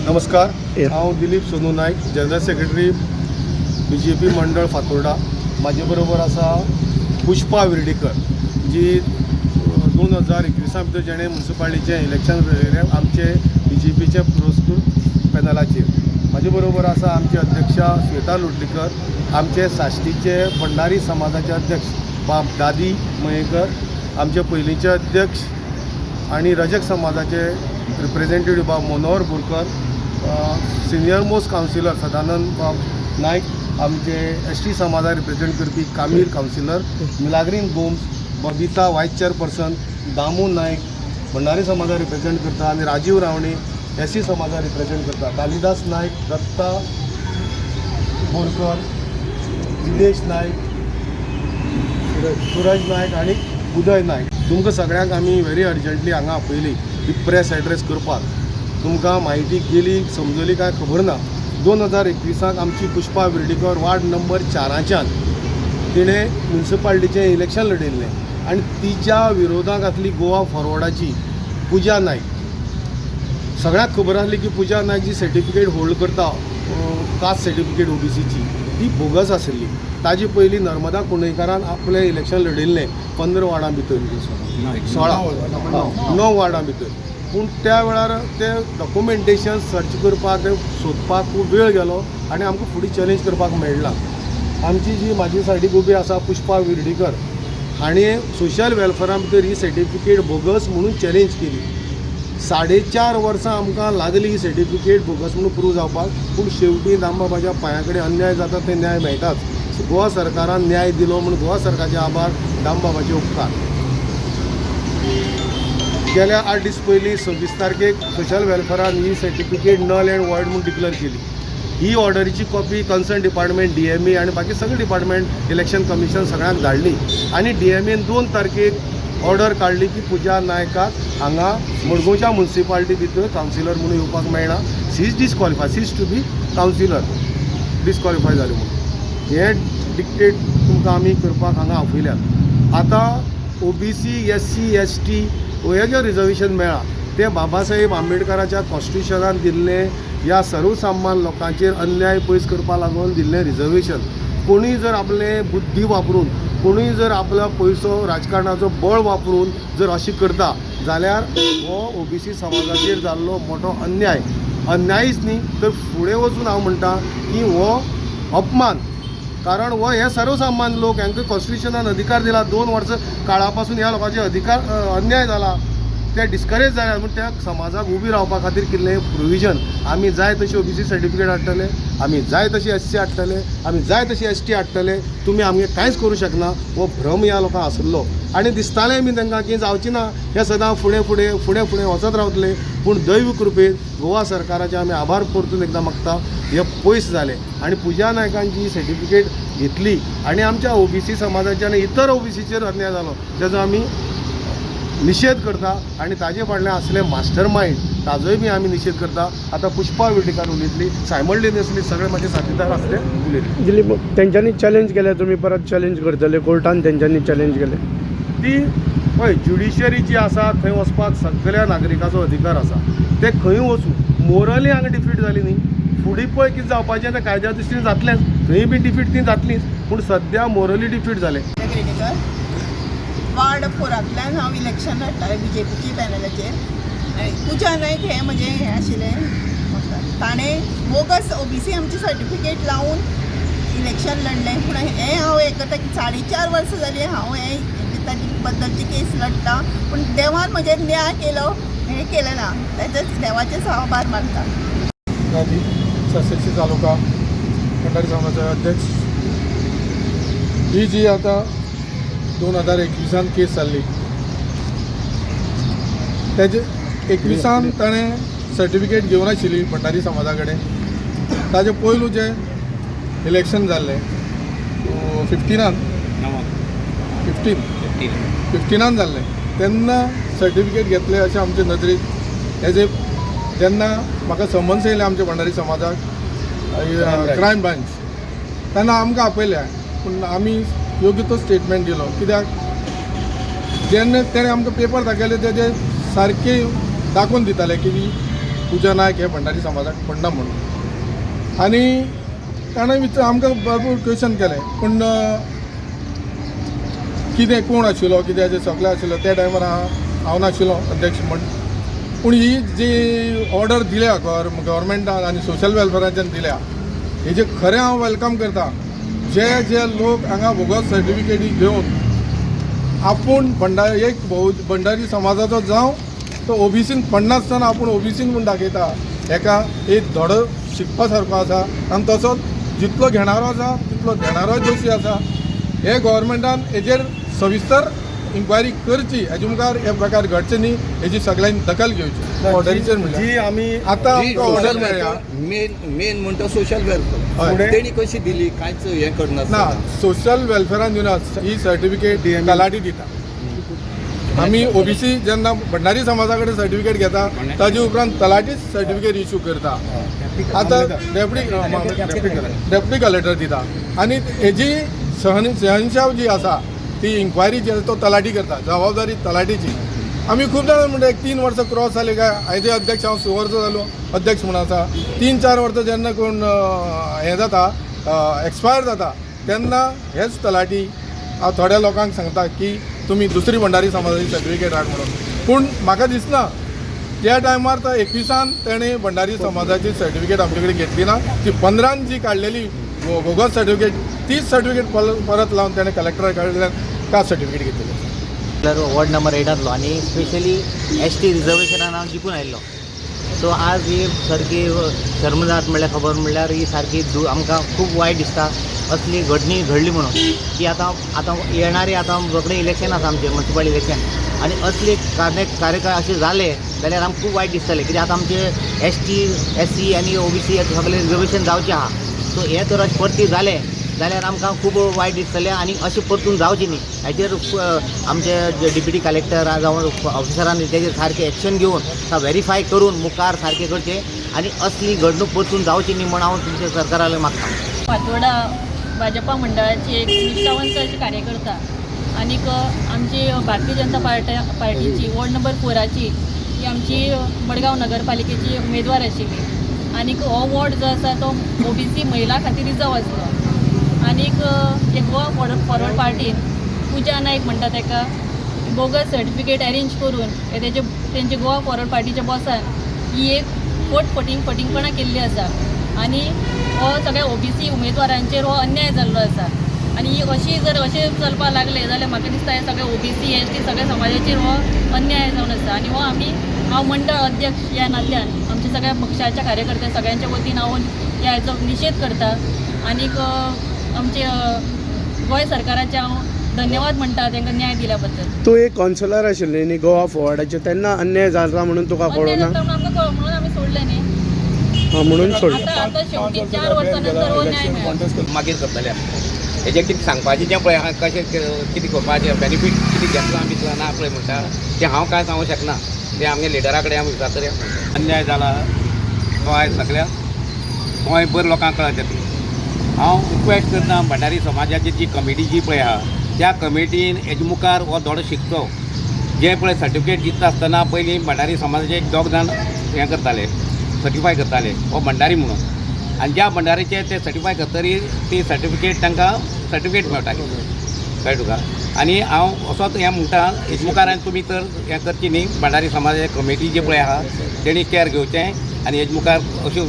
नमस्कार. Yeah. हांव Dilip Sonu Naik, general secretary, BJP मंडळ फातोर्डा. म्हाजे बरोबर आसा पुष्पा विर्डीकर, जी 2021 भितर जेणें मुन्सिपालिटीचें इलेक्शन लढयलें आमचे बीजेपीचे पुरस्कृत पॅनलाचेर. म्हाजे बरोबर आसा आमची अध्यक्षा श्वेता लोटलीकर, आमचे साश्टीचे भंडारी समाजाचे अध्यक्ष बाब दादी मयेकर, आमचे पयलींचे अध्यक्ष आणि रजक समाजाचे रिप्रेझेंटेटिव्ह बाब Manohar Borkar, senior most councillor Sadanand बाब नायक, आमचे एस टी समाजाक रिप्रेझेंट करपी Kamil councillor, Milagrin Gomes, Babita vice chairperson, Damu Naik Bhandari समाजाक रिप्रेझेंट करता आनी राजीव रावणे एस सी समाजाक रिप्रेझेंट करता, कालिदास नायक, दत्ता बोरकर, विदेश नायक, सुरज नायक आनी उदय नायक. तुमकां सगळ्यांक आमी व्हेरी अर्जंटली हांगा आपयली ही प्रेस एड्रेस करपाक. तुमकां म्हायती गेली समजली काय खबर ना. 2021 आमची पुष्पा विर्डीकर वार्ड नंबर 4च्यान तिणें मुन्सिपालिटीचें इलेक्शन लढयल्लें आनी तिच्या विरोधाक आसली गोवा फॉरवर्डाची पुजा नायक. सगळ्यांक खबर आसली की पुजा नायक जी सर्टिफिकेट होल्ड करता, कास्ट सर्टिफिकेट ओबीसीची, ती बोगस आसली. ताजे पयलीं नर्मदा कुंडयकारान आपलें इलेक्शन लढयल्लें 15 वार्डां भितर, 16, 9 वार्डां भितर. पूण त्या वेळार ते डॉक्युमेंटेशन सर्च करपाक, ते सोदपाक खूब वेळ गेलो आनी आमकां फुडें चॅलेंज करपाक मेळना. आमची जी म्हाजी सायडीक उबी आसा पुष्पा विर्डीकर हाणें सोशल वेलफेरा भितर ही सर्टिफिकेट बोगस म्हणून चॅलेंज केली. 4.5 वर्सां आमकां लागली ही सर्टिफिकेट बोगस म्हणून प्रूव जावपाक. पूण शेवटी दामबाबाच्या पांया कडेन अन्याय जाता ते न्याय मेळटाच. गोवा सरकारान न्याय दिलो म्हूण गोवा सरकाराचे आभार, दामबाबाचे उपकार. गेल्या 8 दीस पयलीं 26 तारखेक सोशल वेलफेरान ही सर्टिफिकेट नल अँड वॉयड म्हूण डिक्लेअर केली. ही ऑर्डरीची copy concern department, DME आनी बाकी सगळे डिपार्टमेंट, इलेक्शन कमिशन सगळ्यांक धाडली आनी डीएमएन 2 तारखेक ऑर्डर काडली की पुजा नायकाक हांगा मडगांवच्या मुन्सिपालिटी भितर कावन्सिलर म्हणून येवपाक मेळना. She is disqualify, cease to be councillor, disqualify जाले म्हणून. हें डिक्टेट तुमकां आमी करपाक हांगा आपयल्यात. आतां ओबीसी, एससी, एसटी हे जें रिजर्वेशन मेळ्ळां तें बाबासाहेब आंबेडकराच्या कॉन्स्टिट्युशनान दिल्लें, ह्या सर्वसामान्य लोकांचेर अन्याय पयस करपा लागून दिल्लें रिजर्वेशन. कोणूय जर आपले बुद्धी वापरून, कोणूय जर आपलो पयसो, राजकारणाचो बळ वापरून जर अशें करता जाल्यार हो ओबीसी समाजाचेर जाल्लो मोठो अन्याय. अन्यायच न्ही तर फुडें वचून हांव म्हणटा की हो अपमान, कारण हो हे सर्वसामान्य लोक हांकां कॉन्स्टिट्युशनान अधिकार दिला. 2 वर्सां काळा पासून ह्या लोकांचे अधिकार अन्याय जाला, ते डिस्करेज जाल्या म्हूण त्या समाजाक उबी रावपा खातीर केल्लें प्रोविजन. आमी जाय तशी ओबीसी सर्टिफिकेट हाडटले, आमी जाय तशी एससी हाडटले, आमी जाय तशी एसटी हाडटले, तुमी आमगे कांयच करूं शकना. हो भ्रम ह्या लोकांक आसलो आनी दिसतालें बी तांकां की जावची ना, हे सदां फुडें फुडें फुडें फुडें वचत रावतले. पूण दैव कृपेन, गोवा सरकाराचे आमी आभार परतून एकदां मागता, हे पयस जाले आनी पुजा नायकान जी सर्टिफिकेट घेतली आनी आमच्या ओबीसी समाजाच्या आनी इतर ओबीसीचेर अन्याय जालो तेजो आमी निशेध करता आनी ताजे फाटल्यान आसले मास्टर मायंड ताजोय बी आमी निशेध करता. आतां पुष्पा विर्डीकर उलयतली. सायमल्टेनियसली सगळे म्हाजे साथीदार आसले, उलयतले. दिलीप, तेंच्यांनी चॅलेंज केलें, तुमी परत चॅलेंज करतले कोर्टान? तेंच्यांनी चॅलेंज केलें. ती पळय, ज्युडिशरी जी आसा थंय वचपाक सगळ्या नागरिकाचो अधिकार आसा. ते खंय वचूं, मोरली हांगा डिफीट जाली न्ही, फुडें पळय कितें जावपाचें तें कायद्या दृश्टीन जातलेंच, थंय बी डिफीट ती जातलीच, पूण सद्या मोरली डिफीट जालें. विर्डीकर, वार्ड 4ांतल्यान हांव इलेक्शन लडटालें बीजेपीची पॅनलाचेर. आनी पुजा नायक हें म्हजें हें आशिल्लें. ताणें बोगस ओबीसी आमची सर्टिफिकेट लावन इलेक्शन लडलें. पूण हें हांव हें करता की 4.5 वर्सां जालीं हांव हें ताजे बद्दलची केस लडटा, पूण देवान म्हजेर न्याय केलो, हें केलें ना, तेजेच देवाचेच हांव आभार मानता. गांधी, सासश्टी तालुका भंडारी समाजाचे अध्यक्ष. ही जी आतां 2021 केस जाल्ली, तेजे 21 ताणें सर्टिफिकेट घेवन आशिल्ली भंडारी समाजा कडेन. ताजे पयलू जें इलेक्शन जाल्लें 15नान, 15 15नान जाल्लें, तेन्ना सर्टिफिकेट घेतलें अशें आमचे नदरेक एज ए जेन्ना म्हाका समन्स येयलें आमच्या भंडारी समाजाक क्रायम ब्रांच, तेन्ना आमकां आपयल्या, पूण आमी योग्य तो स्टेटमेंट दिलो. कित्याक जेन्ना तेणें आमकां पेपर दाखयले तेजे सारके दाखोवन दिताले की पुजा नायक हे भंडारी समाजाक पडना म्हणून. आनी ताणें विचार आमकां भरपूर क्वेश्चन केलें, पूण कितें कोण आशिल्लो, कितें सगळें आशिल्लो त्या टायमार हांव नाशिल्लो अध्यक्ष म्हण. पूण ही जी ऑर्डर दिल्या गव्हर्मेंटान आनी सोशल वेलफेराच्यान दिल्या, हेजे खरें हांव welcome करता. जे जे लोक हांगा बोगस सर्टिफिकेटी घेवन आपूण भंडारी एक भंडारी समाजाचो जावं तो ओबीसीन पडनासतना आपूण ओबीसीन म्हूण दाखयता, हेका एक धडो शिकपा सारको आसा. आनी तसोच जितलो घेणारो आसा तितलो देणारोय दोशी आसा. हे गव्हर्मेंटान हेजेर सविस्तर इन्क्वायरी करची, हेजे मुखार हे प्रकार घडचे न्ही हेजी सगळ्यांनी दखल घेवची. ऑर्डरीचेर म्हणल्यार जी आमी आतां आमकां ऑर्डर मेळ्ळ्या. मेन मेन म्हणटा सोशल वेलफेअर तेणी कशी दिली कांयच हें करनासतना. ना, सोशल वेलफेरान दिना ही सर्टिफिकेट, तलाठी दिता. आमी ओबीसी जेन्ना भंडारी समाजा कडेन सर्टिफिकेट घेता ताजे उपरांत तलाठीच सर्टिफिकेट इशू करता. आतां डेप्युटी कलेक्टर दिता आनी हेजी सहनशाह जी आसा ती इन्क्वायरी जी आसा तो तलाठी करता, जबाबदारी तलाठीची. आमी खूब जाणां म्हणटा एक 3 वर्सां क्रॉस जाले काय एज ए अध्यक्ष हांव 6 वर्सां जालो अध्यक्ष म्हूण आसा. 3-4 वर्सां जेन्ना कोण हें जाता, एक्सपायर जाता, तेन्ना हेच तलाठी हांव थोड्या लोकांक सांगता की तुमी दुसरी भंडारी समाजाची सर्टिफिकेट हाड म्हणून. पूण म्हाका दिसना त्या टायमार तो 21 तेणें भंडारी समाजाची सर्टिफिकेट आमचे कडेन घेतली ना. ती 15 जी काडलेली बोगस सर्टिफिकेट तीच सर्टिफिकेट परत लावन तेणें कलेक्टरा कडल्यान कास्ट सर्टिफिकेट घेतलेली. वॉर्ड नंबर 8 आनी स्पेशली एस टी रिजर्वेशनान हांव जिखून आयिल्लो. सो आज ही सारकी शर्मजात म्हणल्यार खबर म्हणल्यार ही सारकी आमकां खूब वायट दिसता असली घडणी घडली म्हणून की आतां आतां येणारे आतां रोखडें इलेक्शन आसा आमचें म्युनिसिपल इलेक्शन आनी असले कार्यकाळ अशें जाले जाल्यार आमकां खूब वायट दिसतलें. कित्याक आतां आमचे एस टी, एस सी आनी ओ बी सी सगळें रिजर्वेशन जावचें आहा. सो हें तर अशें परती जालें जाल्यार आमकां खूब वायट दिसतलें आनी अशें परतून जावचें न्ही हाचेर आमचे डेप्युटी कलेक्टर जावं ऑफिसरान तेजेर सारकें एक्शन घेवन वेरीफाय करून मुखार सारकें करचें आनी असली घडणूक परतून जावची न्ही म्हूण हांव तुमच्या सरकारा मागता. फातोडा भाजपा मंडळाची एक निश्ठावंत अशी कार्यकर्ता आनीक आमची भारतीय जनता पार्टीची वॉर्ड नंबर 4ची ही आमची मडगांव नगरपालिकेची उमेदवार आशिल्ली आनीक हो वॉर्ड जो आसा तो ओबीसी महिला खातीर रिजर्व आसलो आनीक एक गोवा फॉरवर्ड पार्टीन पुजा नायक म्हणटा ताका बोगस सर्टिफिकेट अरेंज करून हे तेंचे गोवा फॉरवर्ड पार्टीच्या बॉसान ही एक फटींगपणां केल्ली आसा आनी हो सगळ्या ओबीसी उमेदवारांचेर हो अन्याय जाल्लो आसा आनी ही अशी जर अशें चलपाक लागलें जाल्यार म्हाका दिसता हे सगळे ओबीसी एस टी सगळ्या समाजाचेर हो अन्याय जावन आसा आनी हो आमी हांव मंडळ अध्यक्ष ह्या नात्यान आमच्या सगळ्या पक्षाच्या कार्यकर्त्या सगळ्यांच्या वतीन हांव ह्या हेचो निशेध करता आनीक आमचे गोंय सरकाराचे हांव धन्यवाद म्हणटा तांकां न्याय दिल्या बद्दल. तूं एक कावन्सिलर आशिल्ली न्ही गोवा फॉरवर्डाचेर, तेन्ना अन्याय जाता म्हणून तुका अन्याय कळना जाता म्हणून आमकां कळ्ळो म्हणून आमी सोडलें न्ही. म्हणून सोडलें. आतां आतां शेवटी 4 वर्सां नंतर हो न्याय मेळ्ळो. मागीर करतले हेजें कितें सांगपाचें जें पळय आहा कशें कितें करपाचें बेनिफीट कितें घेतला आमी ना पळय म्हणटा तें हांव कांय सांगूंक शकना, तें आमगे लिडरा कडेन आमी विचारतले. अन्याय जाला तो आयज सगळ्या गोंयभर लोकांक कळत येतलें. हांव रिक्वेस्ट करता भंडारी समाजाची जी कमिटी जी पळय आहा त्या कमिटीन हेजे मुखार हो धडो शिकचो. जे पळय सर्टिफिकेट दिता आसतना पयलीं भंडारी समाजाचे एक दोग जाण हें करताले, सर्टिफाय करताले हो भंडारी म्हणून, आनी ज्या भंडारीचे ते सर्टिफाय करतरी ती सर्टिफिकेट तांकां सर्टिफिकेट मेळटाली, कळ्ळें तुका. आनी हांव असोच हें म्हणटा हेजे मुखार आनी तुमी तर हें करची न्ही, भंडारी समाजाची कमिटी जी पळय आहा तेणी कॅर घेवचें आनी हेजे मुखार अश्यो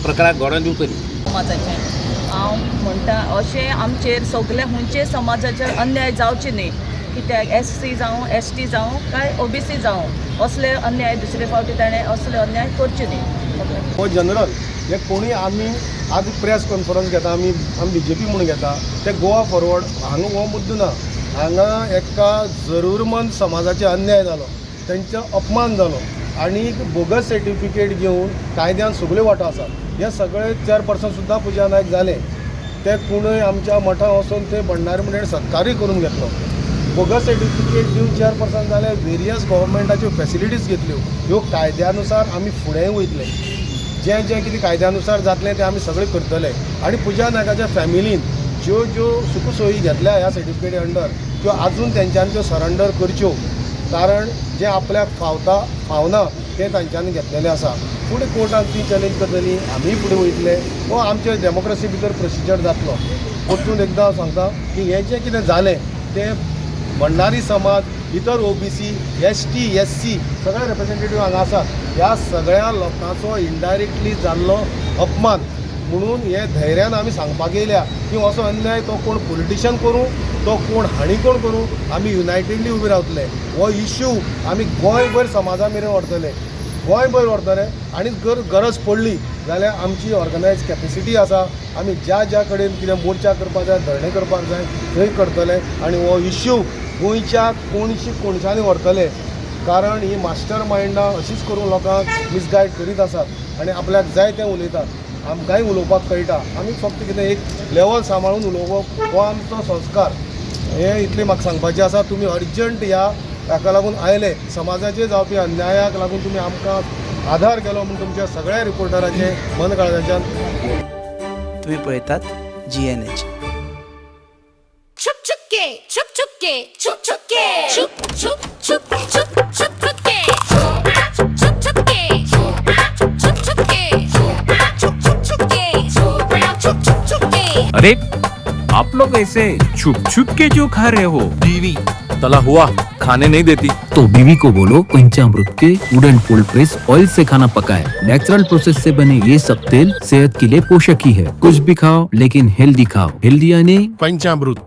प्रकाराक घडोवन दिवचो न्ही. समाजाचें हांव म्हणटा अशें आमचेर सगल्या खंयचे समाजाचेर अन्याय जावचे न्ही, कित्याक एस सी जावं एस टी जावं काय ओ बी सी जावं असले अन्याय दुसरे फावटी ताणें असले अन्याय करचे न्ही. हो जनरल हे कोणी आमी आज प्रेस कॉन्फरन्स घेता, आमी बीजेपी म्हूण घेता, ते गोवा फॉरवर्ड हांगा हो मुद्दो ना. हांगा एका जरूरमंद समाजाचेर अन्याय जालो, तेंचो अपमान जालो आनी बोगस सर्टिफिकेट घेवन कायद्यान सगळ्यो वांटो आसात. हे सगळे चेअरपर्सन सुद्दां पुजा नायक जाले, ते कोणूय आमच्या मठां वचून ते भंडारी म्हणून सत्कारय करून घेतलो. बोगस सर्टिफिकेट दिवन चेअरपर्सन जाले, वेरियस गव्हर्मेंटाच्यो फेसिलिटीज घेतल्यो. ह्यो कायद्या नुसार आमी फुडेंय वयतले, जें जें कितें कायद्या नुसार जातलें तें आमी सगळें करतले. आनी पुजा नायकाच्या फॅमिलीन ज्यो ज्यो सुखसोयी घेतल्या ह्या सर्टिफिकेटी अंडर त्यो आजून तेंच्यांनी त्यो सरेंडर करच्यो, कारण जें आपल्याक फावता फावना ते तांच्यांनी घेतलेले आसा. फुडें कोर्टान ती चॅलेंज करतली, आमी फुडें वयतले. हो आमचे डेमोक्रेसी भितर प्रोसिजर जातलो. परतून एकदां हांव सांगता की हें जें कितें जालें तें भंडारी समाज, इतर ओबीसी, एसटी, एससी सगळे रिप्रेझेंटेटीव हांगा आसात. ह्या सगळ्या लोकांचो इनडायरेक्टली जाल्लो अपमान म्हणून हे धैर्यान आमी सांगपाक येयल्या की असो अन्याय तो कोण पॉलिटिशन करूं, तो कोण हांणी कोण करूं, आमी युनायटेडली उबी रावतले. हो इश्यू आमी गोंयभर समाजा मेरेन व्हरतले, गोंयभर व्हरतले आनी गरज पडली जाल्यार आमची ऑर्गनायज कॅपेसिटी आसा. आमी ज्या ज्या कडेन कितें मोर्चा करपाक जाय, धरणे करपाक जाय, थंय करतले आनी हो इश्यू गोंयच्या कोणशी कोणशांनी व्हरतले. कारण ही मास्टर मायंडां अशीच करून लोकांक मिसगायड करीत आसात आनी आपल्याक जाय तें उलयतात. आमकांय उलोवपाक कळटा, आमी फक्त कितें एक लेवल सांबाळून उलोवप हो आमचो संस्कार. हें इतलें म्हाका सांगपाचें आसा. तुमी अर्जंट ह्या हाका लागून आयले, समाजाचेर जावपी अन्यायाक लागून तुमी आमकां आधार केलो म्हूण तुमच्या सगळ्या रिपोर्टराचें मन काळजाच्यान तुम्ही पळयतात जीएनएच. छुप छुप के, छुप छुप के, छुप छुप के, छुप छुप छुप छुप छुप छुप के, छुप छुप छुप के, छुप छुप छुप के, छुप छुप छुप के, छुप छुप छुप के. अरे, आप लोग ऐसे छुप छुप के जो खा रहे हो? बीवी तला हुआ खाने नहीं देती. तो बीवी को बोलो पंचामृत के वुडन कोल्ड प्रेस ऑयल से खाना पकाए. नेचुरल प्रोसेस से बने ये सब तेल सेहत के लिए पोषक ही है. कुछ भी खाओ, लेकिन हेल्दी खाओ. हेल्दी यानी पंचामृत.